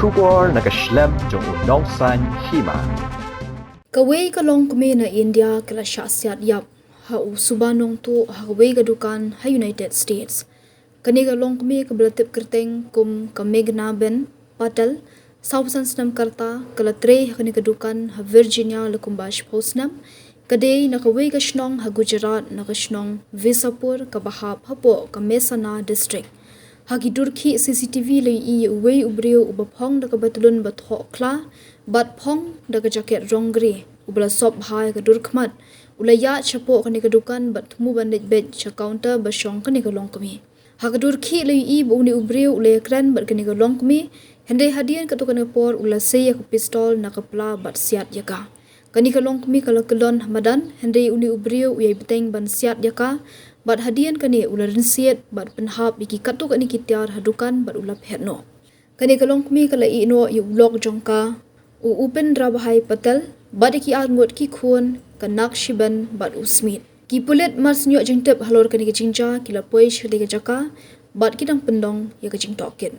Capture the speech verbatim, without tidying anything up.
Khubor na ka shlem jong u Nongsaiñ Hima. Kawei ka longkmie na India ka la shah siat ïap ha u suba nongtuh ha kawei ka dukan ha United States. Kane ka longkmie kaba la tip kyrteng kum ka Meghna Ben Patel, saw phew san snem ka rta, ka la trei ha kane ka dukan ha Virginia la kumba shiphew snem. Ka dei na kawei ka shnong ha Gujarat, na ka shnong Visapur kaba hap hapoh ka Mehsana District. Ha ki dur khih C C T V la ïohi ïa uwei u briew uba phong da ka batlun ba thoh khla bad phong da ka jaket rong grey, uba la sop bha ïa ka dur khmat, u la ïaid shapoh kane ka dukan bad thmu ban leit beit sha counter ba shong kane ka longkmie. Ha ka dur khih la ïohi ba une u briew u la ïakren bad kane ka longkmie, hynrei hadien katto katne ka por u la sei ïa ka pistol na ka pla bad siat ïa ka. Kane ka longkmie ka la kyllon ha madan, hynrei une u briew u ïai bteng ban siat ïa ka, bad hadien kane u la rynsied bad pynhap ïa ki katto katne ki tiar ha dukan bad u la phet noh. Kane ka longkmie ka la ïehnoh ïa u lok jong ka, u Upendra Bhai Patel, bad ïa ki arngut ki khun, ka Nakshiben bad u Smit. Ki pulit mar shu ïoh jingtip halor kane ka jingjia ki la poi sha kane ka jaka bad ki dang pynlong ïa ka jingtohkit.